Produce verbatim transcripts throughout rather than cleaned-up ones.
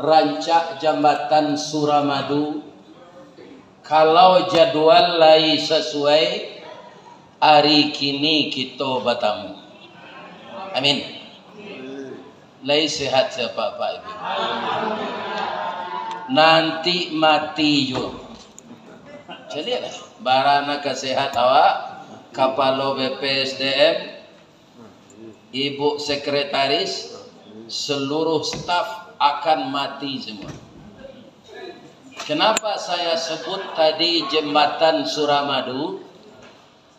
Rancak Jambatan Suramadu, kalau jadwal lai sasuai, ari kini kito batamu. Amin. Lai sehat sia Pak, Pak, Ibu? Nanti mati juo. Caliaklah, bara nan ka sehat awak, kapalo B P S D M, Ibu sekretaris, seluruh staf akan mati semua. Kenapa saya sebut tadi Jembatan Suramadu?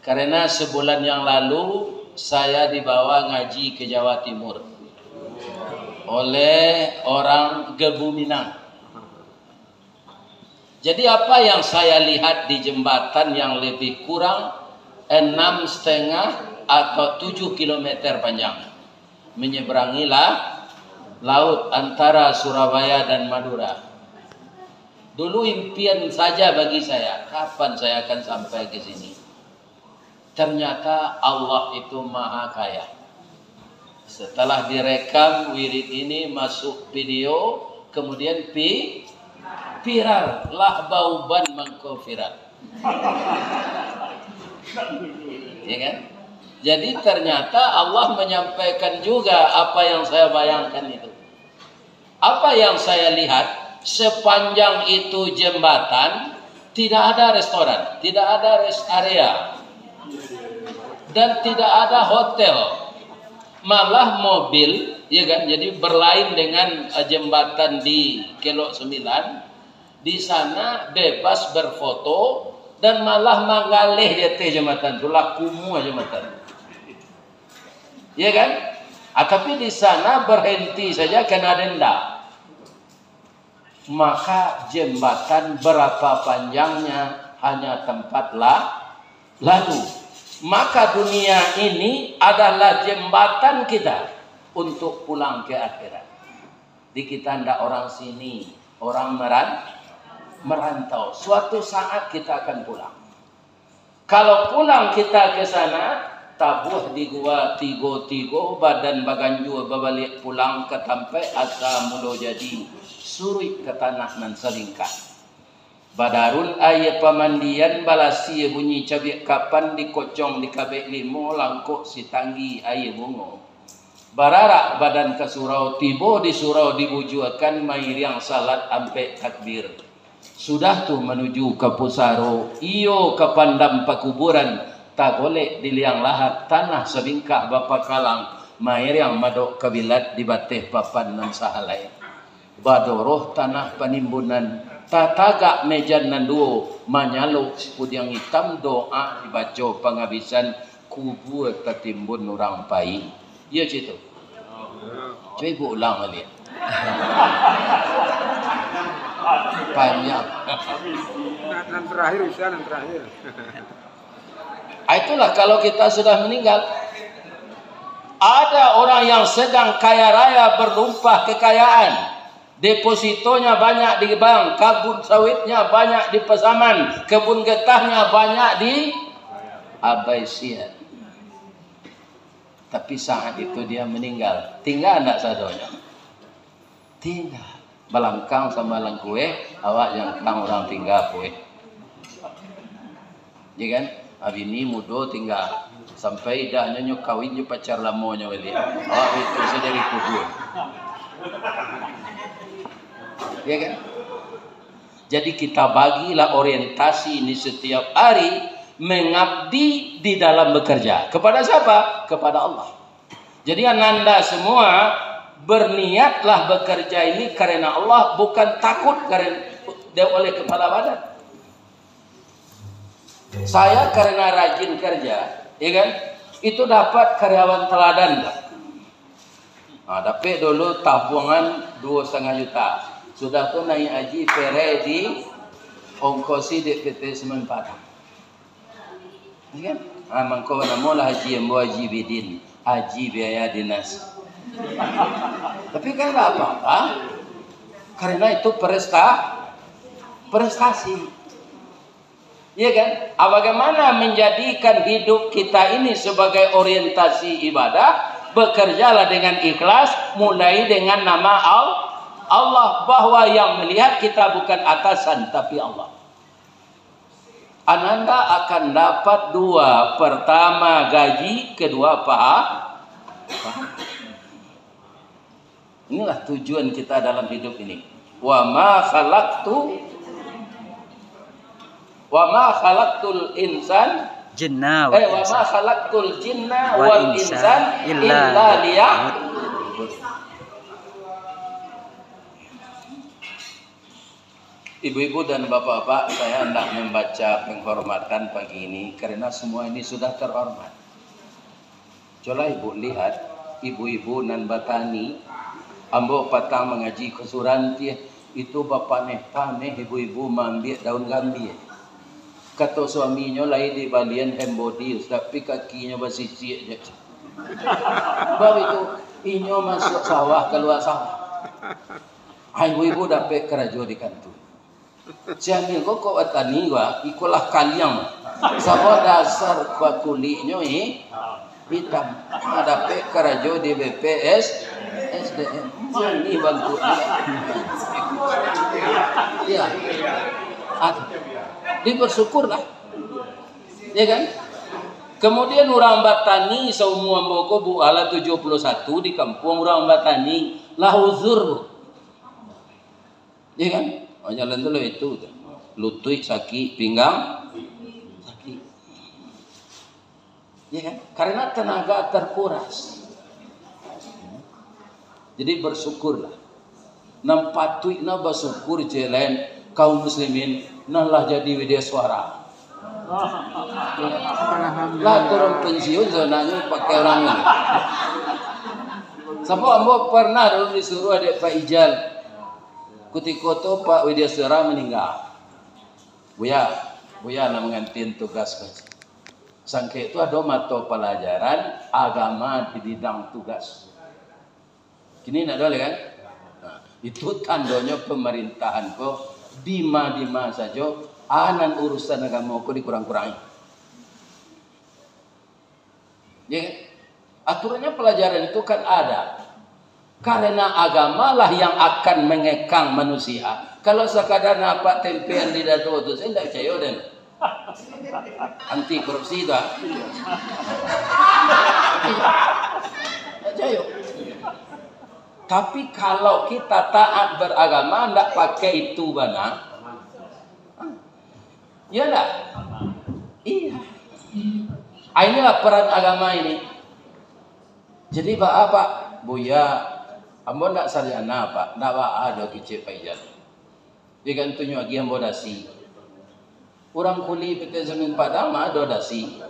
Karena sebulan yang lalu saya dibawa ngaji ke Jawa Timur oleh orang Gebu Minang. Jadi, apa yang saya lihat di jembatan yang lebih kurang enam setengah atau tujuh kilometer panjang, menyeberangi la-, laut antara Surabaya dan Madura. Dulu impian saja bagi saya, kapan saya akan sampai ke sini? Ternyata Allah itu Maha Kaya. Setelah direkam wirid ini masuk video, kemudian pi-, viral, lah bauban mangko viral. Ya kan? Jadi, ternyata Allah menyampaikan juga apa yang saya bayangkan itu. Apa yang saya lihat, sepanjang itu jembatan, tidak ada restoran, tidak ada rest area, dan tidak ada hotel. Malah mobil, ya kan, jadi berlain dengan, eh, jembatan di Kelok Sembilan, di sana bebas berfoto dan malah manggaleh di ateh jembatan tu, lah kumuah jembatan. Ya kan? Ah, tapi di sana berhenti saja, kena denda. Maka jembatan berapa panjangnya, hanya tempat la-, lalu. Maka dunia ini adalah jembatan kita untuk pulang ke akhirat. Di kita ndak orang sini, orang meran-, merantau. Suatu saat kita akan pulang. Kalau pulang kita ke sana, tabuah di gua tigo-tigo, badan baganjua babaliak pulang ka tampek asa mulo jadi, suruik ka tanah nan salingkah. Badarun aia pamandian, balasia bunyi cabiak kapan, dikocong dikabek limo, langkok sitanggi aia bungo. Bararak badan ka surau, tibo di surau dibujuakan, mairiang salat ampek takbir. Sudah tu manuju ka pusaro, iyo ka pandam pakuburan, tagolek di liang lahat, tanah sabingkah bapakalang, mairiang madok kabilat di bateh papan nan sahalai. Badoroh tanah panimbunan, tatagak mejan nan duo, manyalok sipudiang itam, doa dibaco pangabisan, kubua tatimbun urang pai. Iyo cito. Cubo ibu ulang baliak. Panjang. Nan, nan terakhir, Ustaz, nan terakhir. Ah, itulah kalau kita sudah meninggal. Ada orang yang sedang kaya raya, berlimpah kekayaan. Depositonya banyak di bank, kabun sawitnya banyak di Pasaman, kebun getahnya banyak di Abai Sian. Tapi saat itu dia meninggal. Tingga ndak sadonyo? Tingga. Balangkang samo langkueh, awak jangkang urang tingga pueh. Ya kan? Ah, bini mudo tingga. Sampai idahnyo nyo kawin jo pacar lamonyo baliak. Awak itu saja dikubur. Ya kan? Jadi kita bagilah orientasi ini setiap hari, mengabdi di dalam bekerja. Kepada siapa? Kepada Allah. Jadi ananda semua, berniatlah bekerja ini karena Allah, bukan takut karena oleh kepala badan. Saya karena rajin kerja, ya kan? Itu dapat karyawan teladan lah. Nah, dapek dulu tabuangan dua setengah juta. Sudah tu naik haji, perai di ongkosi di P T Semen Padang. Ya kan? Ah, mangko namolah haji ambo Haji Bidin, haji biaya dinas. Tapi kan nggak apa-apa. Karena itu presta-, prestasi. Iya kan? Ah, bagaimana menjadikan hidup kita ini sebagai orientasi ibadah? Bekerjalah dengan ikhlas, mulai dengan nama Al-, Allah, bahwa yang melihat kita bukan atasan, tapi Allah. Ananda akan dapat dua, pertama gaji, kedua paha-, pahala. Inilah tujuan kita dalam hidup ini. Wa ma khalaqtu, wa ma khalaqtul insan, Jinna wal eh, wa ma insan. Khalaqtul jinna Wal wal insan insan illa illa liya-, Ibu-ibu dan bapak-bapak, saya hendak membaca penghormatan pagi ini karena semua ini sudah terhormat. Colah ibu lihat, ibu-ibu nan batani, ambo patang mangaji ka surau, itu bapaneh-paneh ibu-ibu maambiak daun gambia. Kato suaminyo, lai dibalian hand body, tapi kakinyo basisiak je. Babitu, inyo masuak sawah, kalua sawah. Ai, ibu-ibu dapek karajo di kantua. Si Amil ko kok batani, wah, ikolah kaliang. Sabab dasar kuliknyo, eh, hitam. Ah, dapek karajo di B P S, S D M. Mani bantuaknyo. Ya. Ad-, dibersyukurlah. Ya kan? Kemudian urang batani saumua ambo ko, Bu, alah tujuah puluah satu di kampuang urang batani, lah uzur, Bu. Ya kan? Oh, jalan tu lah itu tu. Lutuik sakik, pinggang sakik. Ya kan? Karena tenaga terkuras. Jadi bersyukurlah. Nan patuik nan basyukur je lain kaum muslimin nan lah jadi widya suara. Lah turun pensiun sebenarnya pakai orang ni. Sampai ambo pernah dulu disuruh dek Pak Ijal. Kutiko tu Pak Widya Suara meninggal. Buya, Buya lah mangantian tugas ko. Sangkek tu ado mato palajaran agama di bidang tugas. Kini ndak ado lai kan? Nah, itu tandonyo pamarintahan ko dima-dima sajo, anan urusan agamo ko dikurang-kurangi. Ya kan? Aturannya pelajaran itu kan ada. Karena agamalah yang akan mengekang manusia. Kalau sekadar nampak tempean di dado tu, saya tidak percaya den. Anti korupsi tu, ah. Tidak percaya. Tapi kalau kita taat beragama, ndak pakai itu bana. Iya ndak? Iya. Ah, inilah peran agama ini. Jadi, baa, Pak, Buya, ambo ndak sarjana, Pak, ndak baa doh kecek Pak Ijal. Digantunyo agiah ambo dasi. Urang kuli P T S Semen Padang mah ado dasi.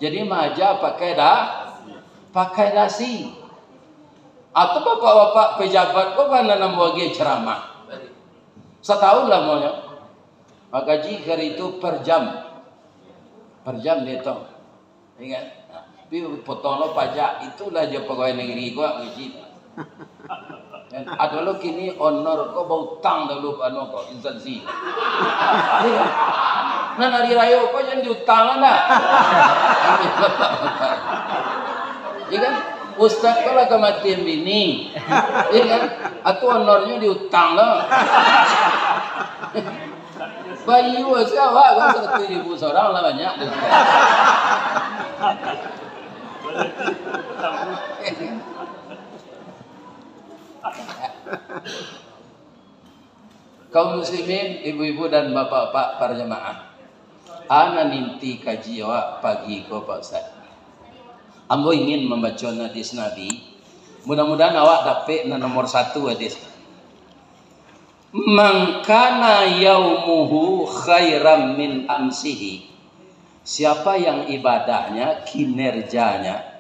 Jadi, maaja pakai da-, pakai dasi. Atau bapak-bapak pejabat ko kan nan ambo agiah ceramah. Satahun lamonyo. Gaji kari itu per jam. Per jam dietong. Ingat. Tapi potong lo pajak, itulah jo pegawai negeri ko gaji. Kan, ado lo kini honor ko bautang dulu anu ko, instansi. Iya kan? Nan hari rayo ko jan diutang lah nak. Iya kan? Ustaz ko lah kamatian bini. Iya kan? Atu honornyo diutang lo. Bayu asa awak kan saratuih ribu surang lah banyak tu. Kaum muslimin, ibu-ibu dan bapak-bapak para jamaah. Anan inti kaji awak pagi ko, Pak Ustaz. Ambo ingin mambaco hadis Nabi. Mudah-mudahan awak dapek nan nomor satu hadis. "Man kana yaumuhu khairan min amsihi." Siapa yang ibadahnya, kinerjanya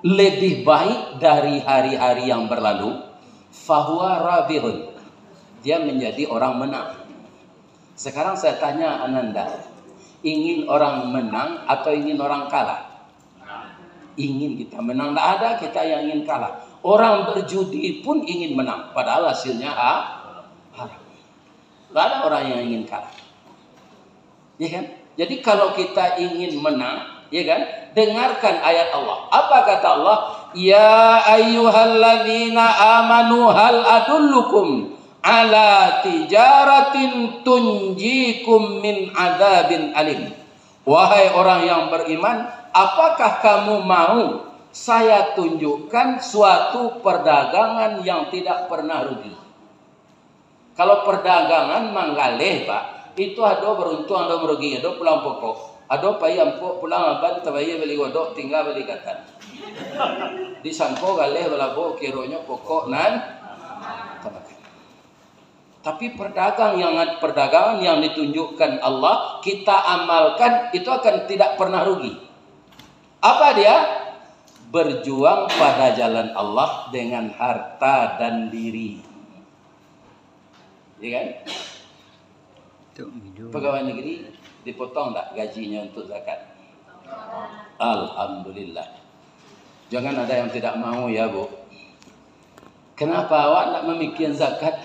lebih baik dari hari-hari yang berlalu, fahuwa rabihun. Dia menjadi orang menang. Sekarang saya tanya Ananda, ingin orang menang atau ingin orang kalah? Ingin kita menang, tidak ada kita yang ingin kalah. Orang berjudi pun ingin menang, padahal hasilnya ha-, haram. Tidak ada orang yang ingin kalah. Ya kan? Jadi kalau kita ingin menang, Ya kan? Dengarkan ayat Allah. Apa kata Allah? "Ya ayyuhalladzina amanu hal adullukum ala tijaratin tunjikum min adzabin alim." Wahai orang yang beriman, apakah kamu mau saya tunjukkan suatu perdagangan yang tidak pernah rugi? Kalau perdagangan manggaleh, Pak, itu ado beruntung, ado merugi, ado pulang pokok, ado pai ampok, pulang aban, tabayia bali godok, tingga bali katan. Disangko galeh balabo, kironyo pokok nan tabagai. Tapi perdagang yang, perdagangan yang ditunjukkan Allah, kita amalkan, itu akan tidak pernah rugi. Apa dia? Berjuang pada jalan Allah dengan harta dan diri. Ya kan? Pegawai negeri dipotong tak gajinyo untuk zakat? Alhamdulillah. Jangan ada yang tidak mau ya, Bu. Kenapa awak nak mamikian zakat?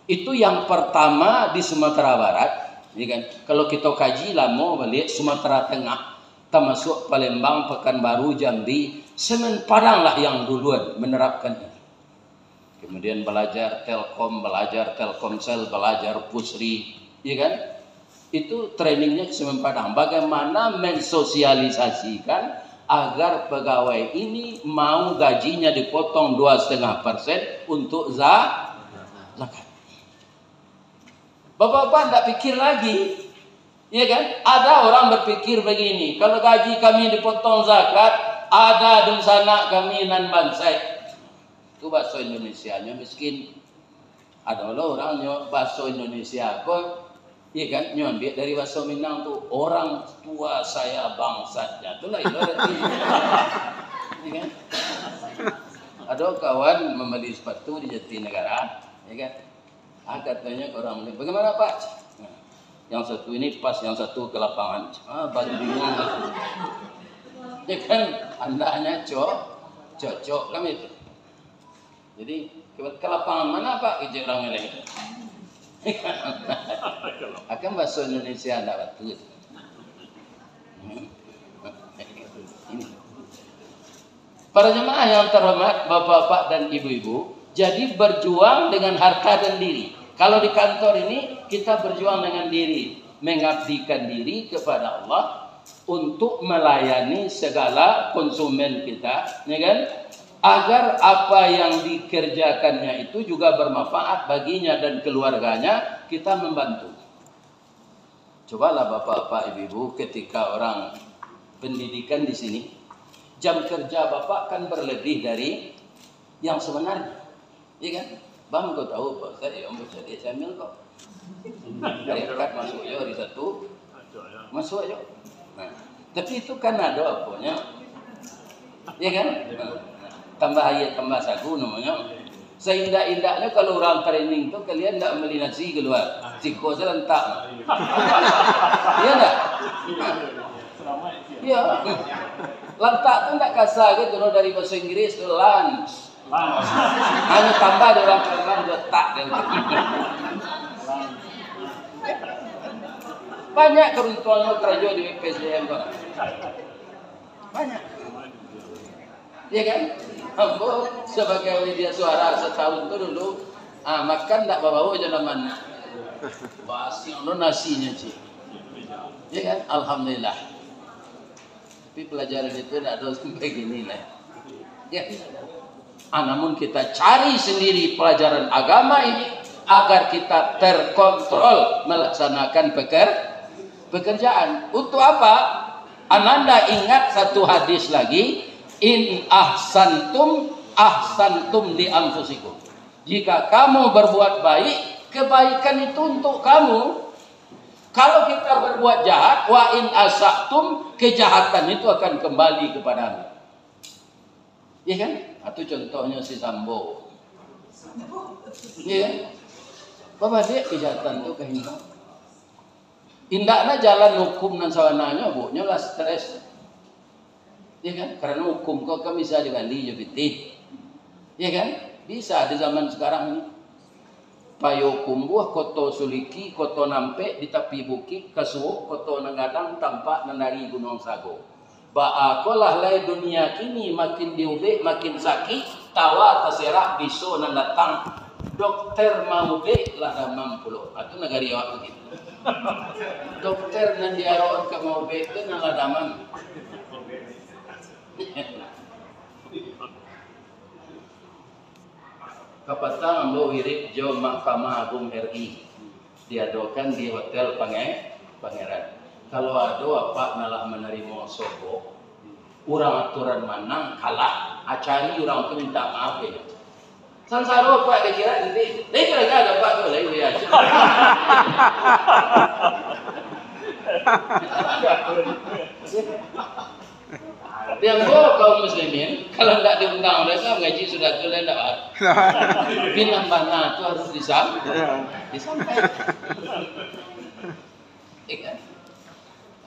Itu yang pertama di Sumatera Barat, ya kan? Kalau kita kaji lamo baliak Sumatera Tengah, termasuk Palembang, Pekanbaru, Jambi, Semen Padang lah yang duluan menerapkan ini. Kemudian belajar Telkom, belajar Telkomsel, belajar Pusri, ya kan? Itu trainingnya ke Semen Padang. Bagaimana mensosialisasikan agar pegawai ini mau gajinya dipotong dua setengah persen untuk za-, zakat. Bapak-bapak ndak pikir lagi, ya kan? Ada orang berpikir begini, kalau gaji kami dipotong zakat, ada dunsanak kami nan bansaik. Itu bahasa Indonesianya miskin. Ada lo orang nyo bahaso Indonesia ko, iya kan, nyo ambiak dari bahaso Minang tu, orang tua saya bangsatnya. Tu lain lo arti. Iya kan? Ada kawan membeli sepatu di Jatinegara, ya kan? Ah, katanya ke orang beli, "Bagaimana, Pak?" Nah, "Yang satu ini pas, yang satu ke lapangan." Ah, baru bingung. Ya kan? Andaknya co-, cocok kan itu. Jadi, ke, ke lapangan mana, Pak? Kecek orang lain. Akan bahasa Indonesia ndak batul. Hmm. Ini. Para jemaah yang terhormat, bapak-bapak dan ibu-ibu, jadi berjuang dengan harta dan diri. Kalau di kantor ini, kita berjuang dengan diri, mengabdikan diri kepada Allah, untuk melayani segala konsumen kita, ya kan? Agar apa yang dikerjakannya itu juga bermanfaat baginya dan keluarganya, kita membantu. Cobalah bapak-bapak, ibu-ibu, ketika orang pendidikan di sini, jam kerja bapak kan berlebih dari yang sebenarnya. Iya kan? Bang, kau tahu, Pak Ustaz, ya, ambo cari sambil kok. Hari Ahad masuk yo, hari Sabtu masuk yo. Nah, tapi itu kan ada apanya. Iya kan? Nah, tambah aia, tambah sagu namanya. Seindak-indaknya kalau orang training tu, kalian ndak beli nasi keluar. Siko saja lantak. Iya ndak? Iya. Lantak tu ndak kasar ke, kalau dari bahasa Inggris, lunch. Hanya tambah di orang Palembang, letak dia. Banyak keruntuangan karajo di P S D M tu. Banyak. Ya kan? Ambo sebagai media suara setahun tu dulu, ah, makan ndak babawa jalaman. Basi anu nasinyo, cik. Ya kan? Alhamdulillah. Tapi pelajaran itu ndak ada sampai kini lah. Ya. Ah, namun kita cari sendiri pelajaran agama ini agar kita terkontrol melaksanakan peker-, pekerjaan. Untuk apa? Ananda ingat satu hadis lagi, "In ahsantum, ahsantum li anfusikum." Jika kamu berbuat baik, kebaikan itu untuk kamu. Kalau kita berbuat jahat, "Wa in asa'tum," kejahatan itu akan kembali kepadamu. Iya kan? Itu contohnya si Sambo. Iya kan? Babaliak kejahatan tu ka hino. Indaklah jalan hukum nan sabananyo, Bu, nyo lah stres. Ya kan? Karena hukum ko kan bisa digali jo pitih. Ya kan? Bisa di zaman sekarang ni. Payokumbuah, Koto Suliki, Koto Nampek di tapi bukik, Kasuok, Koto Nan Gadang, Tampak Nan dari Gunuang Sago. Baa ko lah lai dunia kini, makin diubek makin sakik, tawa taserak biso nan datang. Dokter maubek lah damam pulo. Ah, tu nagari awak tu gitu. Dokter nan diarokan ka maubek tu nan lah damam. Kapatang ambo wirid jo Mahkamah Agung R I diadokan di Hotel Pange-, Pangeran. Kalau ado apak nan lah manarimo sobok, urang aturan manang kalah, ah, cari urang tu minta maaf, yo. Sansaro apak dikira nanti, dikira kan ada apak tu, lain dia aja. Di ambo kaum muslimin, kalau ndak diundang urang tu, ngaji sudah tu, lain ndak harus. Pinang bana tu harus disam-, Iya. disampaikan. Ya kan?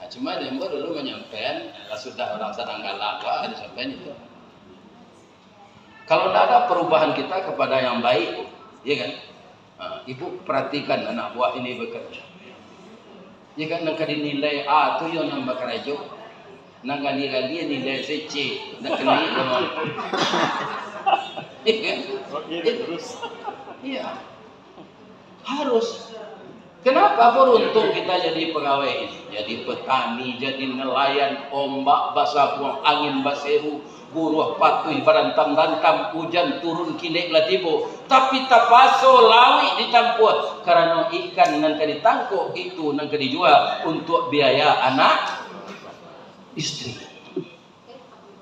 Nah, cuma di ambo dulu manyampaian, kalau sudah urang sadang galak, wah, disampaian itu. Kalau ndak ada perubahan kita kepada yang baik, ya kan? Ha, ibu perhatikan anak buah ini bekerja. Ya kan, nan ka dinilai A tu yo nan bakarajo. Nan gali-gali nilai se C, ndak kena doh. Ya kan? Oke, terus. Iya. Harus. Kenapa beruntung kita jadi pegawai ini? Jadi petani, jadi nelayan, ombak basabuang, angin baseru, buruah patuih barantam-rantam, ujan turun kilek lah tibo, tapi tapaso lawik ditampuah, karano ikan nan ka ditangkok itu nan ka dijua untuak biaya anak istri.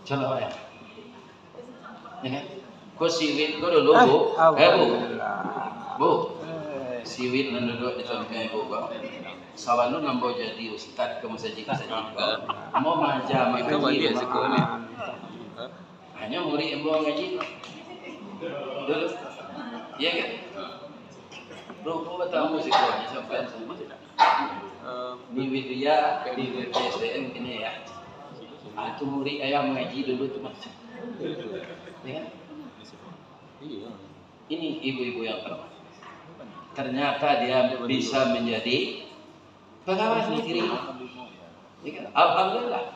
Calawai. Ya kan? Ko siwit ko dulu, Bu. Eh, Bu. Alhamdulillah. Bu. Eh. Siwit nan duduak di samping Ibu ko. Sabalun ambo jadi ustad ka masajik-masajik ko, ambo maaja mangaji di rumah. Hanyo murid ambo ngaji ko. Dulu. Iya kan? Rupo batamu siko, sampai semua. Ni Widya, di S D M kini ya. Ah, tu murid ayah mengaji dulu tu, Mas. Ya kan? Ini ibu-ibu yang terhormat. Ternyata dia bisa menjadi pegawai negeri. Ya kan? Alhamdulillah.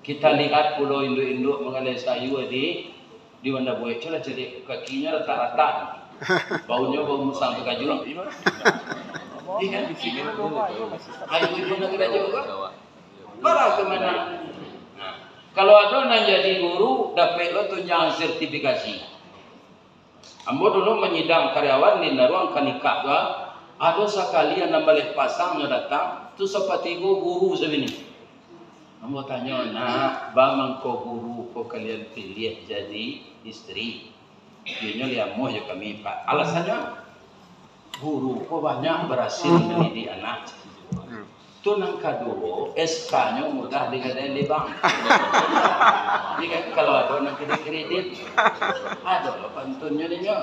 Kita lihat pulo induak-induak mangalai sayua di Di Banda Buek tu lah caliak kakinyo ratak-ratak. Baunyo bau musang takajun. Iya kan? Ayo ibu nak karajo ko. Bara ka mana? Nah, kalau ado nan jadi guru, dapek lo tunjangan sertifikasi. Ambo dulu manyidang karyawan di Naruang Kanikak tu, ah, ado sakali nan baleh pasang nyo datang, tu sapatigo guru sabini. Ambo tanyo, "Nak, ba mangko guru ko kalian piliah jadi istri?" Inyo liamuah jo kami, Pak. Alasannyo, guru ko banyak barasil mandidik anak. Tu nan kaduo, S K-nyo mudah digadai di bank. Jadi kan, kalau ado nan kredit-kredit, ado lo pantunnyo dinyo.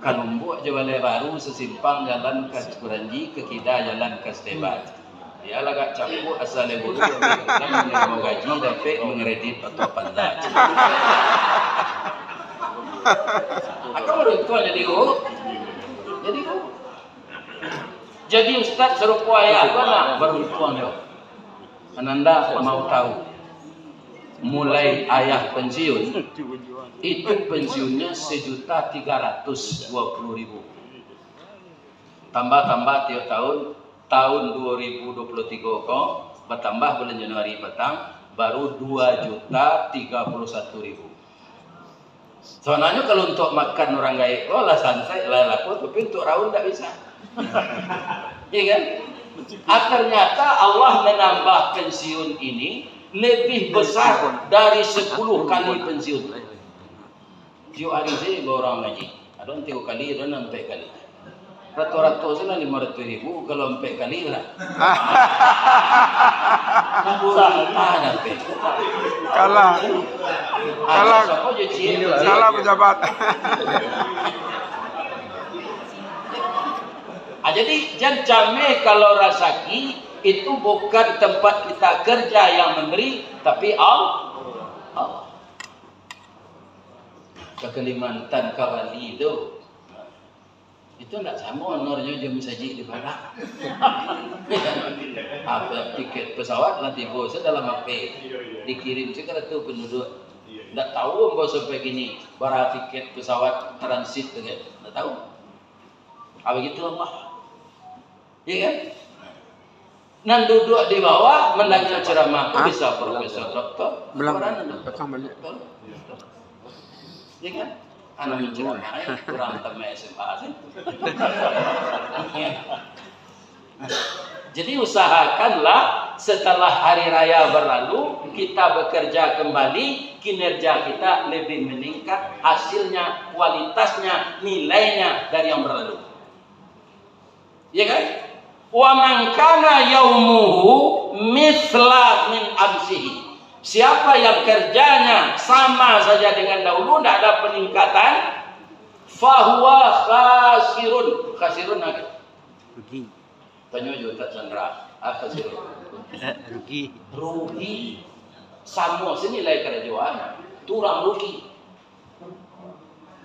Kalumbuak jo Balai Baru, sasimpang jalan ka Sukuranji, ka kida jalan ka Steban. Dia lagak campur asal dari guru, dan menerima gaji dapek mengredit atau pandai. Akan beruntung jadi guru. Jadi guru. Jadi ustaz sarupo ayah tu nak beruntung dia. Ananda mau tahu. Mulai ayah pensiun, itu pensiunnya sejuta tiga ratus dua puluh ribu. Tambah-tambah tiok tahun, tahun dua ribu dua puluh tiga ko, batambah bulan Januari patang, baru dua juta tiga puluh satu ribu. Sabananyo kalau untuak makan urang gaek ko, lah santai, lah laku, tapi untuak raun ndak bisa. Iya kan? Ah, ternyata Allah menambah pensiun ini lebih besar dari sepuluh kali pensiun. Tiok ari se dua urang mangaji. Ado nan tigo kali, ado nan ampek kali. Rato-rato se lah limo ratuih ribu, kalau ampek kali lah. Ampek juta dah ampek. Kalah. Ah, kalah. Siapa je cik? Kalah pejabat. Ah, jadi, jan cameh kalau rasaki itu bukan tempat kita kerja yang memberi, tapi Al-, Allah. Ka Kalimantan, ka Bali tu. Itu ndak samo honornyo jo musajik di Padang. Apa tiket pesawat lah tibo se dalam H P. Dikirim se kartu penduduk. Ndak tahu ambo sampai kini bara tiket pesawat transit tu kan. Ndak tahu. Ah, begitu Allah. Iya kan? Nan duduk di bawah mandanga ceramah tu bisa profesor, doktor, Belang. Doktor. Iya kan? Anak ceramah, eh, kurang tamat S M A sih. Jadi usahakanlah setelah hari raya berlalu, kita bekerja kembali, kinerja kita lebih meningkat, hasilnya, kualitasnya, nilainya dari yang berlalu. Ya kan? "Wa man kana yaumuhu misla min amsihi." Siapa yang kerjanya sama saja dengan dahulu, ndak ada peningkatan, fahuwa khasirun. Khasirun apa? Rugi. Tanyo jo Ustaz Chandra, apa khasirun? Rugi. Rugi. Samo senilai karajoan, tu urang rugi.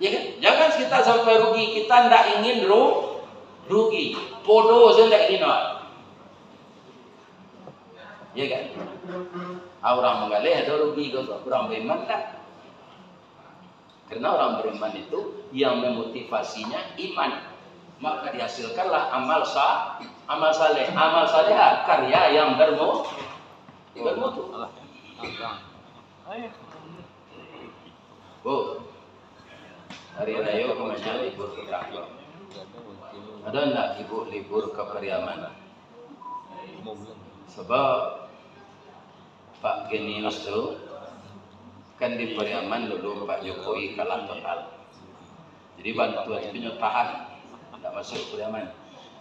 Ya kan? Jangan kita sampai rugi. Kita ndak ingin ru-, rugi. Podo saja ndak ingin, awak. Ya kan? Ah, urang manggaleh ado rugi ko, urang beriman tak? Karena orang beriman itu yang memotivasinya iman. Maka dihasilkanlah amal sa-, amal saleh. Amal saleh, karya yang bermu-, bermutu. Bu, hari raya ko banyak libur ka Pariaman. Ada ndak ibu libur ka Pariaman? Sebab Pak Genius tu kan di Pariaman dulu Pak Jokowi kalah total. Jadi bantuan tu nyo tahan, ndak masuk Pariaman.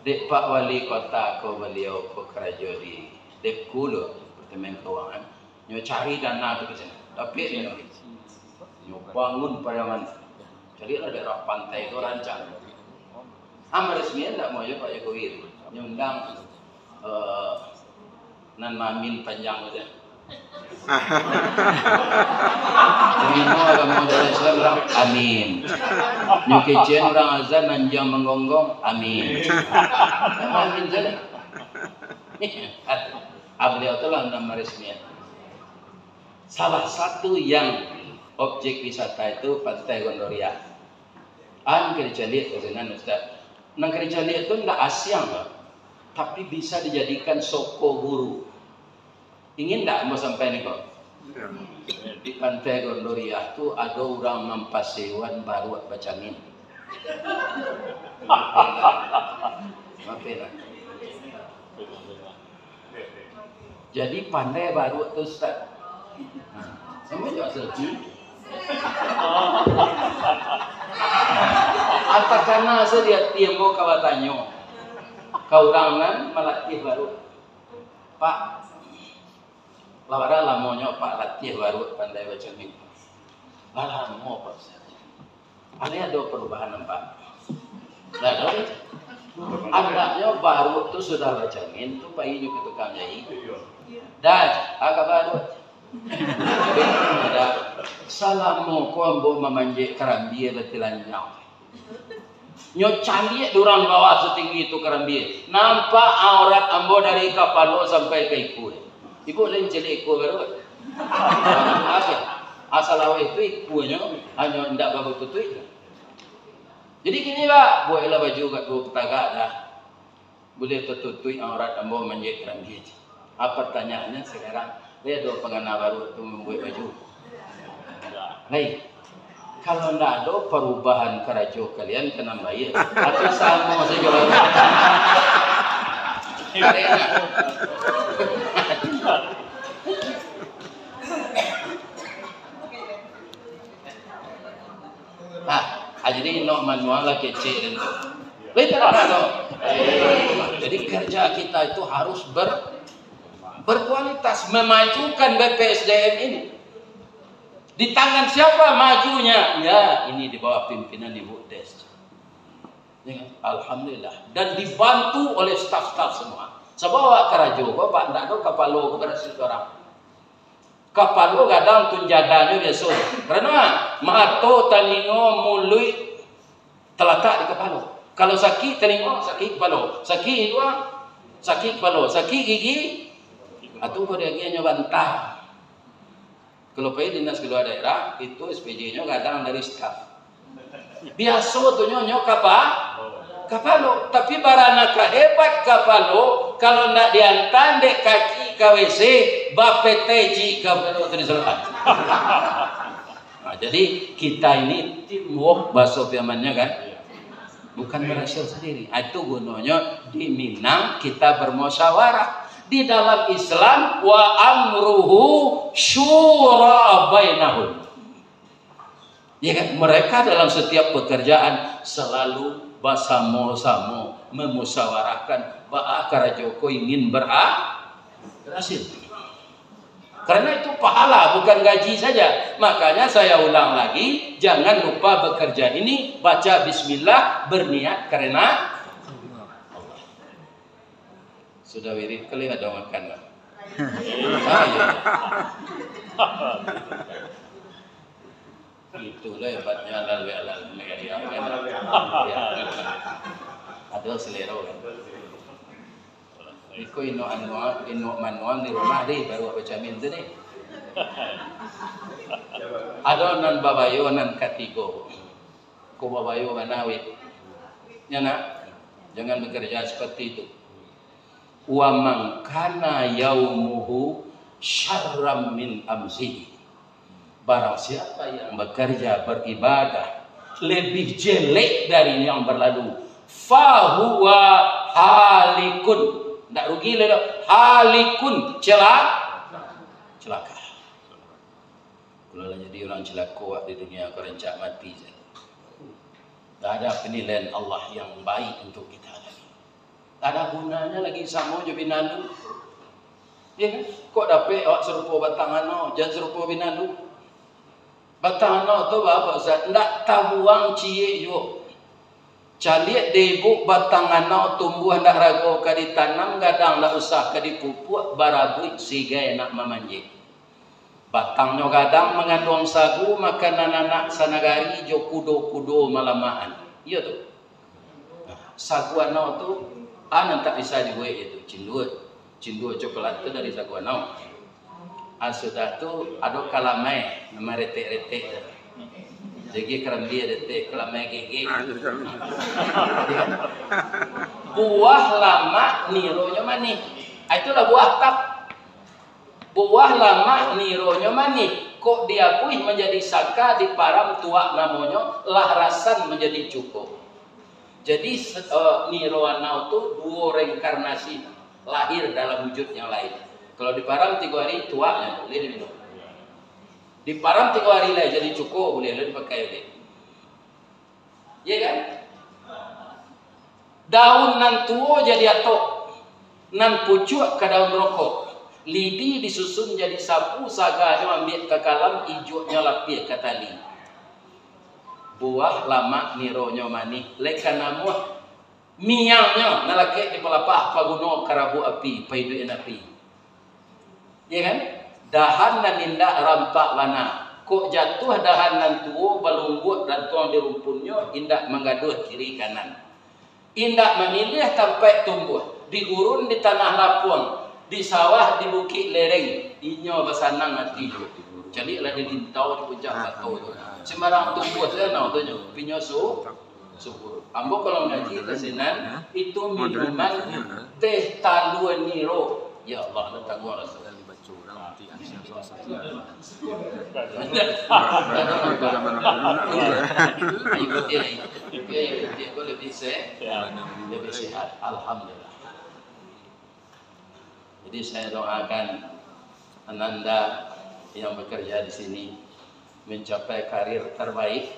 Dek Pak Wali Kota ko, baliau ko karajo di Depku lo, Departemen Keuangan. Nyo cari dana tu ka sinan. Dapek nyo. Nyo bangun Pariaman. Carilah daerah pantai tu rancak. Ah, maresmian ndak mau jo Pak Jokowi tu. Nyo undang, eh, nan maamin panjang tu. Nyo agamo dalam Islam urang amin. Nyo kecek urang azan anjiang manggonggong, amin. Amin sajo. Ah, baliau tu lah nan maresmian. Salah satu yang objek wisata itu Pantai Gondoriah. An ka dicaliak ka sinan, Ustaz. Nan ka dicaliak tu ndak asiang, Pak. Tapi bisa dijadikan soko guru. Ingin ndak ambo sampai ni, kok? Di Pantai Gondoriah tu ado urang mampasewan baruak bacangin. Mape lah. Jadi pandai baruak tu, Ustaz. Nah, samo jo selfie. Atakana sadia timbul ka batanyo ka urang nan malatih baruak. Pak, lah bara lamonyo Pak latiah baruak pandai bacangin? Lah lamo, Pak Ustaz. Alai ado parubahan, Pak? Ndak ado. Andaknyo baruak tu sudah bacangin tu pai nyo ka tukang jahit. Dah, agak baruak. Dah. Salamo ko ambo mamanjek karambia lah tilanjang. Nyo caliak di urang bawah satinggi tu karambia. Nampak aurat ambo dari kapalo sampai ka ikua. Ibu lain caliak ikua baru. Asal awal itu ikuanyo hanyo indak babututuik. Jadi kini, Pak, bueklah baju kat duo patagak dah. Buliah tatutuik aurat ambo manjek karambia. Ah, pertanyaannya sekarang, lai ado pangana baru tu mambuek baju? Lai. Kalau ndak ado parubahan karajo kalian ka nan baiak, atau samo sajo baru? Karena Nah, ah, jadi nok manual lah kecek dan tu. Lai tak ada tu. Jadi kerja kita itu harus ber-, berkualitas, memajukan B P S D M ini. Di tangan siapa majunya? Ya, ini di bawah pimpinan Ibu Des. Ya kan? Alhamdulillah. Dan dibantu oleh staf-staf semua. Sabab awak karajo, Bapak, ndak ado kapalo ko barasih surang. Kapalo gadang tunjadanyo biaso. Karano mato, talingo, muluik talatak di kapalo. Kalau sakik talingo, sakik kapalo, sakik iduang, sakik kapalo, sakik gigi, atu ko diagiahnyo bantah. Kalau pai dinas keluar daerah, itu S P J-nyo gadang dari staf. Biaso tu nyo, nyo kapa-, kapalo. Tapi barana ka hebat kapalo, kalau ndak diantaan dek kaki ka W C, bapetai cik kapalo tu di saluang. Nah, jadi kita ini teamwork, baso Piamannyo kan. Bukan berhasil sendiri. Ah, itu gunonyo di Minang kita bermusyawarah. Di dalam Islam, wa amruhu syura bainahum. Ya kan? Mereka dalam setiap pekerjaan selalu basamo-samo memusyawarahkan baa karajo ko ingin bera-, berhasil. Karena itu pahala, bukan gaji saja. Makanya saya ulang lagi, jangan lupa bekerja ini, baca bismillah, berniat karena Allah. Sudah wirid kali ada makan lah. Ah, iya. Itulah hebatnya halal bihalal negeri apa kan? Ya. Ada selera kan? Iko inok anu, inok manuang di rumah deh, baru bacamin tu deh. Ado nan babayo nan katigo. Ko babayo bana weh. Nya nak, jangan bekerja seperti itu. Wa man kana yaumuhu syarran min amsihi. Barang siapa yang bekerja, beribadah, lebih jelek dari yang berlalu, fahuwa halikun. Ndak rugi lai doh. Halikun, cela-, celaka. Kalau lah jadi urang cilako awak di dunia, kau rancak mati sajo. Tak ada penilaian Allah yang baik untuk kita lagi. Tak ada gunanya lagi samo jo binandu. Ya kan? Kok dapek awak sarupo batang anau, jan sarupo binandu. Batang anau tu baa, Pak Ustaz? Ndak tabuang ciek juo. Caliak dek ibuk batang anau tumbuah ndak rago ka ditanam, gadang ndak usah ka dipupuak, barabuik sigai nak mamanjek. Batangnyo gadang manganduang sagu, makanan anak sanagari jo kudo-kudo malamahan. Iyo tu. Nah, sagu anau tu, ah, nan tak bisa dibuek itu, cindua. Cindua coklat tu dari sagu anau. Ah, sudah tu, ado kalamai, nama retek-retek tu. Gigi karambia retek, kalamai gigi. Buah lamak nironyo manih. Ah, itulah buah tap. Buah lamak nironyo manih, kok diabuih manjadi saka, diparam tuak namonyo, lah rasan manjadi cuko. Jadi, se-, eh, niro anau tu duo reinkarnasi, lahir dalam wujud yang lain. Kalau diparam tigo hari, tuaknyo buliah diminum. Diparam tigo hari lai jadi cuko, buliah lo dipakai buliah. Iya kan? Daun nan tuo jadi atok, nan pucuak ka daun rokok. Lidi disusun jadi sapu, saganyo ambiak ka kalam, ijuaknyo lapiah ka tali. Buah lamak nironyo manih, lai ka namuah miangnyo nan lakek di palapah, paguno karabuak api, paiduik-an api. Ya kan? Dahan nan indak rampak bana. Kok jatuah dahan nan tuo, balungguak rantuang di rumpunnyo, indak manggaduah kiri kanan. Indak mamiliah tampaik tumbuah, di gurun, di tanah lapuang, di sawah, di bukik lereng, inyo basanang ati. Caliaklah di lintau, di puncak batu tu. Sembarang tumbuah sajo tu nyo, pinyo su-, subur. Ambo kalau ngaji ka sinan, itu minuman teh talua niro. Ya Allah, dah tangguang lah tu. Ikuti, ikuti, ikuti, lebih se-, lebih sehat. Alhamdulillah. Jadi, saya doakan ananda yang bekerja di sini mencapai karir terbaik,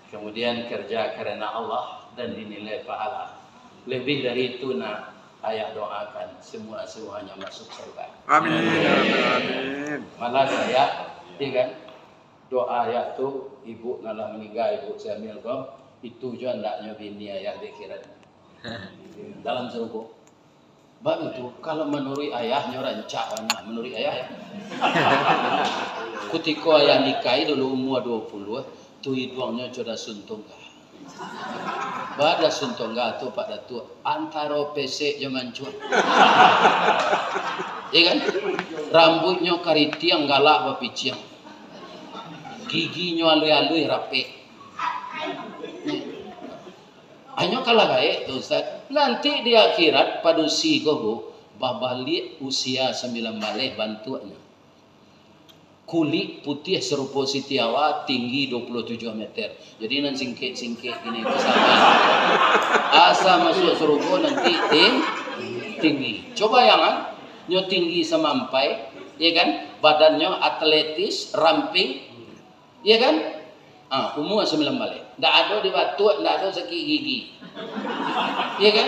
kemudian kerja karena Allah dan dinilai pahala. Lebih dari itu, nak, ayah doakan semua-semuanya masuk surga. Amin. Amin. Malah saya, ya kan, doa ayah tu, ibu nan lah meninggal, ibu Syamil ko, itu juo andaknyo bini ayah di akhirat. Dalam surga. Bagitu, kalau manuruik ayah, nyo rancak bana manuruik ayah, ya. Kutiko ayah nikahi dulu umua duo puluah, tu iduangnyo coda suntung ka. Badasun tongga tu, Pak Datuak, antaro pesek jo mancuang. Iya kan? Rambuiknyo karitiang, galak bapiciang. Giginyo aluih-aluih rapek. Hanyo kalah gaek tu, Ustaz. Nanti di akhirat, padusi ko, Bu, babaliak usia sambilan baleh bantuaknyo. Kulik putiah sarupo Siti Hawa, tinggi dua puluh tujuh meter. Jadi, nan singkek-singkek gini tu sama. Asa masuak surugo nanti ting-, tinggi. Coba bayangan, nyo tinggi samampai, ya kan? Badannyo atletis, ramping, ya kan? Ah, umua sambilan baleh. Ndak ado dibatuak, ndak ado sakik gigi. Ya kan?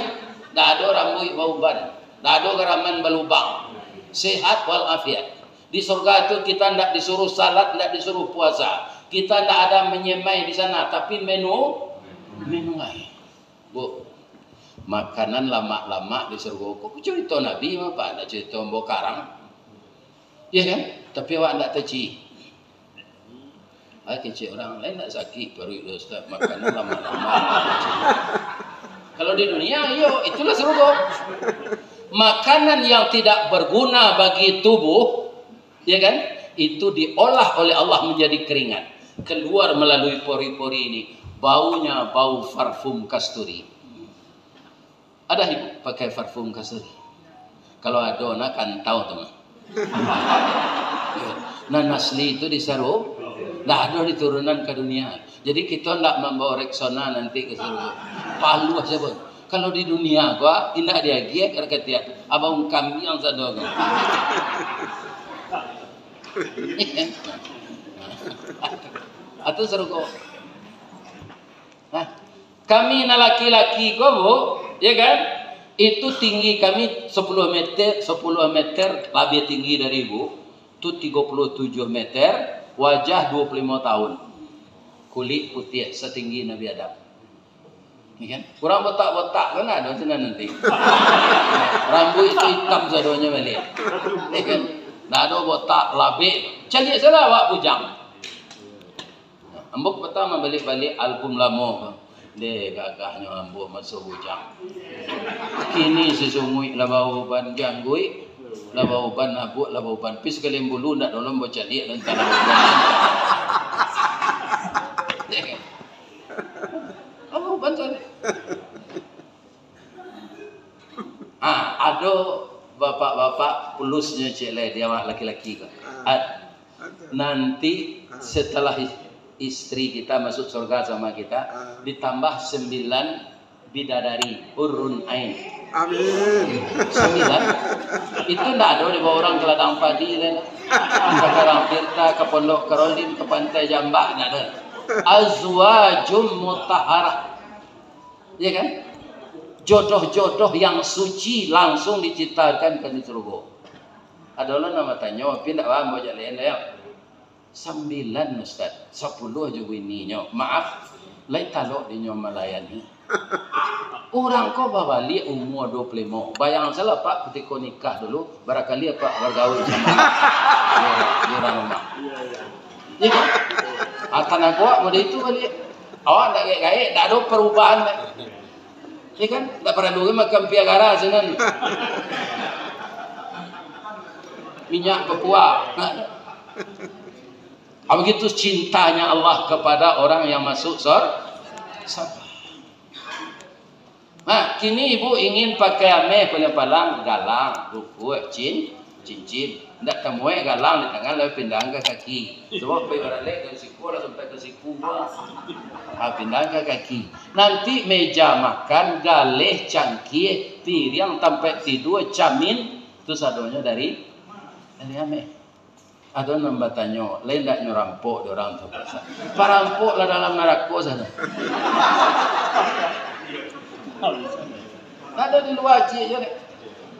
Ndak ado rambuik bauban, ndak ado garaman balubang. Sehat walafiat. Di surga tu kita ndak disuruh salat, ndak disuruh puasa. Kita ndak ada menyemai di sana, tapi menu-, menuai. Bu, makanan lamak-lamak di surga. Kok carito Nabi mah, Pak? Ndak carito ambo karang. Ya kan? Tapi awak ndak taci. Ah, kecek urang lain ndak sakik paruik doh, Ustaz. Makanan lamak-lamak. Kalau di dunia, iyo, itulah surga. Makanan yang tidak berguna bagi tubuh, ya kan, itu diolah oleh Allah menjadi keringat, keluar melalui pori-pori ini. Baunya bau parfum kasturi. Ada ibu pakai parfum kasturi? Kalau ado, nah, kantau tu mah. Nan asli itu di saru-, ndak ado diturunan ka dunia. Jadi, kito ndak mambawa Rexona nanti ka sarugo. Paluah sajo. Kalau di dunia ko, indak diagiah ka katiak. Abang kambiang sado ko. Atau sarugo. Nah, kami nan laki-laki ko, Bu, ya kan? Itu tinggi kami sepuluh meter, sepuluh meter labiah tinggi dari Ibu. Tu tigo puluh tujuh meter, wajah dua puluh limo tahun. Kulik putiah satinggi Nabi Adam. Ya kan? Urang botak-botak kan ado sinan nanti. Rambuik itu itam sadonyo baliak. Ya kan? Ndak ado botak, labek. Caliak salah awak bujang. Ambo patang mambaliak-baliak album lamo ko. Deh, gagahnyo ambo maso bujang. Kini sasunguik lah bauban jangguik, lah bauban abuak, lah bauban pis, sakali bulu ndak dolong bacaliak tantang bauban. Bauban caliak. Ah, ado bapak-bapak plusnyo ciek lai di awak laki-laki ko. Ah, ad-, ado. Nanti, ah, setelah is-, istri kita masuk surga sama kita, ah, ditambah sembilan bidadari, hurun ain. Amin. Sembilan. Itu ndak ado dibawa urang ka ladang padi lai. Ka Karang Tirta, ka Pondok Karolin, ka Pantai Jambak, ndak ado. Azwajum mutahharah. Ya kan? Jodoh-jodoh yang suci langsung diciptakan ka di surugo. Ado lo nan batanyo, tapi ndak paham, bojak lain lah, ya. Sambilan, Ustaz. Sapuluah jo bininyo. Maaf, lai talok dinyo malayani. Urang ko babaliak umua dua puluh limo. Bayang salah, Pak, kutiko nikah dulu, barangkali Apak bagaul samo di, di urang rumah. Iya kan? Ah, tanago awak model itu baliak. Awak ndak gaek-gaek, ndak ado parubahan, kan? Iya kan? Ndak paralu makan Viagra sinan. Minyak papua. Ah, begitu cintanya Allah kepada orang yang masuk sor-, surga. Nah, kini ibu ingin pakai ameh, palang-palang, galang, dukuak, cin-, cincin. Ndak tamuek galang di tangan, lalu pindahan ka kaki. Sebab pai baralek dari siku lah sampai ka siku. Ha, pindahan ka kaki. Nanti meja makan, galeh, cangkir, piriang, tampek tidua, camin, tu sadonyo dari, dari ameh. Ado nan batanyo, "Lai ndak nyo rampok di urang tu, Pak Ustaz?" Parampok lah dalam narako sana. Ndak ado di lua ciek je dek.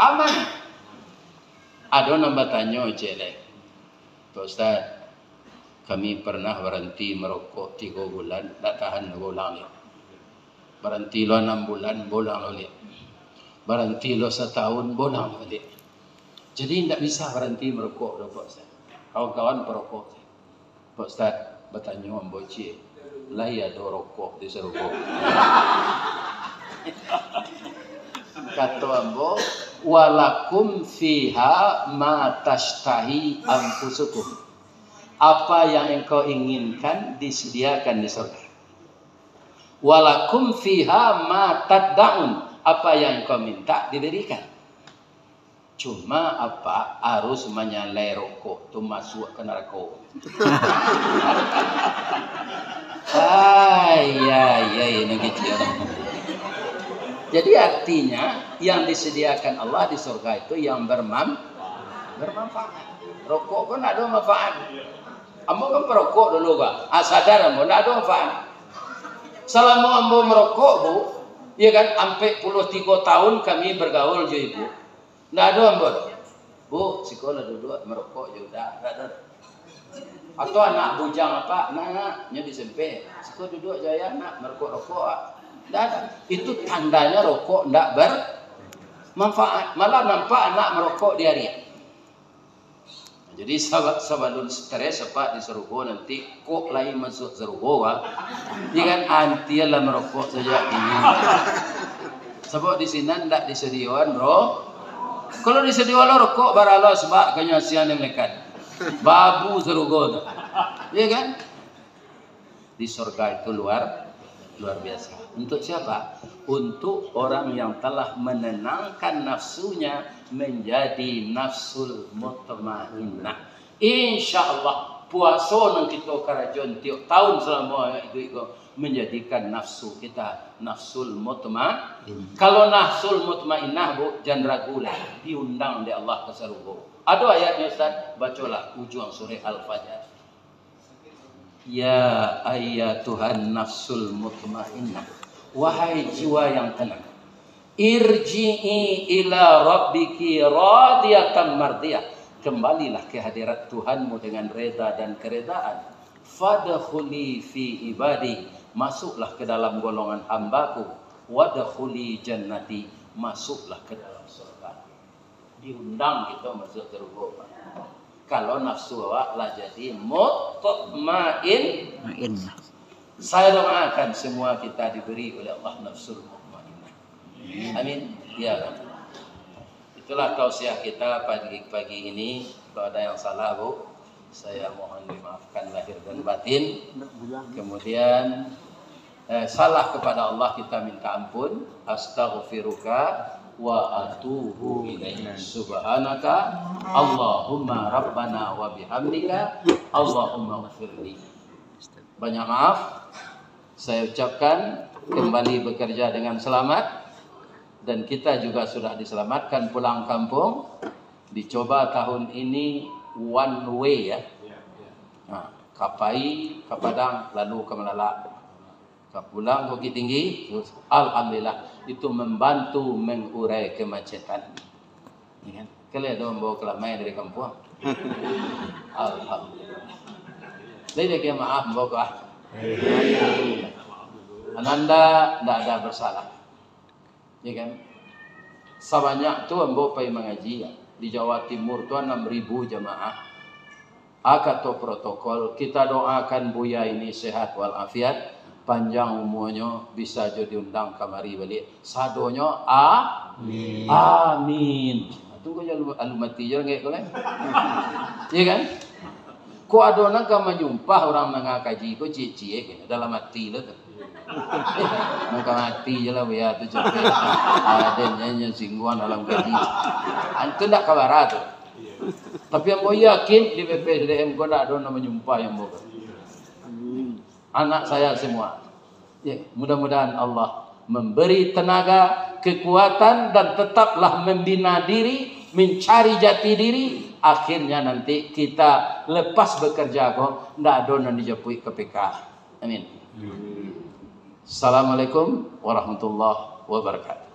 Aman. Ado nan batanyo ciek lai, "Pak Ustaz, kami pernah baranti marokok tigo bulan, ndak tahan, ulang lai." Baranti lo anam bulan, bolang lo liak. Baranti lo satahun, bolang lo liak. Jadi, indak bisa baranti marokok doh, Pak Ustaz. Kawan-kawan parokok. Pak Ustaz, batanyo ambo ciek. Lai ado rokok di sarugo. Kato ambo, "Walakum fiha ma tashtahi anfusukum." Apa yang engkau inginkan disediakan di surga. "Walakum fiha ma taddaun." Apa yang engkau minta diberikan. Cuma apa harus manyalai rokok tu masuak ka narako. Ai, ai, ai, nan kecil. Jadi artinya yang disediakan Allah di surga itu yang berman-, bermanfaat. Rokok ko ndak ado manfaat. Ambo kan perokok dulu, Pak. Ah, sadar ambo ndak ado manfaat. Salamo ambo merokok, Bu, ya kan, ampek puluah tigo tahun kami bergaul jo ibu. Ndak ado ambo tu. "Bu, siko lah duduak, marokok jo uda." Ndak ado. Atau anak bujang apa, nak, nyo disempeh. "Siko duduak jo ayah, nak, marokok-rokok, ah." Ndak ado. Itu tandanya rokok ndak bermanfaat. Malah nampak anak marokok di ari. Jadi, saba-, sabalun stres, Pak, di sarugo nanti, kok lai masuak sarugo, ah. Iya kan, antilah marokok sajak dini. Sabab di sinan ndak disadioan, bro. Kalau disadioan lo rokok, baralah sabab kanyo siang dan melekat. Babu sarugo tu. Iya kan? Di surga itu luar, luar biasa. Untuk siapa? Untuk orang yang telah menenangkan nafsunya menjadi nafsul mutmainnah. Insya Allah, puaso nan kito karajoan tiok tahun salamo iduik ko manjadikan nafsu kita nafsul mutmainnah. Kalau nafsul mutmainnah, Bu, jan ragu lah, diundang dek Allah ka sarugo. Ado ayatnyo, Ustaz? Bacolah ujuang surah Al-Fajr. "Ya ayyatuhan nafsul mutmainnah, wahai jiwa yang tenang, irji'i ila rabbiki radiyatan mardiyah, kembalilah ke hadirat Tuhanmu dengan reda dan keredaan. Fadkhuli fi ibadi, masuklah ke dalam golongan hamba-Ku. Wadkhuli jannati, masuklah ke dalam surga." Diundang kito masuak sarugo, Pak. Kalau nafsu awak lah jadi mutmain. Main. Saya doakan semua kita diberi oleh Allah nafsul mutmainnah. Amin. Ya Allah. Itulah tausiah kita pagi, pagi ini. Kalau ada yang salah, Bu, saya mohon dimaafkan lahir dan batin. Kemudian, eh, salah kepada Allah kita minta ampun. Astaghfiruka wa atubu ilaik. Subhanaka Allahumma rabbana wa bihamdika. Allahumma ghfirli. Banyak maaf. Saya ucapkan kembali bekerja dengan selamat. Dan kita juga sudah diselamatkan pulang kampung. Dicoba tahun ini one way, ya. Nah, ka pai ka Padang, lalu ka Malalak. Ka pulang Bukittinggi, terus, alhamdulillah, itu membantu mengurai kemacetan. Ya kan? Kalian ada membawa kelamai dari kampung. Alhamdulillah. Jadi dia kira maaf membawa ke ah. Ananda ndak ada bersalah. Ya kan? Sabanyak tu ambo pai mangaji, ya. Di Jawa Timur tu anam ribu jamaah. Ah, kato protokol, kita doakan Buya ini sehat walafiat, panjang umuanyo, bisa jo diundang kamari baliak. Sadonyo, a-, Amin. Amin. Tu ko jo alu-, alun mati jo langik ko lai. Ya kan? Ko ado nan ka manyumpah urang nangah kaji ko ciek-ciek, dalam ati lo tu. Nan ka mati je lah, Buya tu capek. Aden nyo, nyo singguang dalam kaji. Antu ndak ka bara tu. Tapi ambo yakin di B P S D M ko ndak ado nan manyumpah yang ambo. Anak saya semua. Ya, mudah-mudahan Allah memberi tenaga, kekuatan, dan tetaplah membina diri, mencari jati diri. Akhirnya nanti kita lepas bekerja ko, ndak ado nan dijapuik K P K. Amin. Assalamualaikum warahmatullahi wabarakatuh.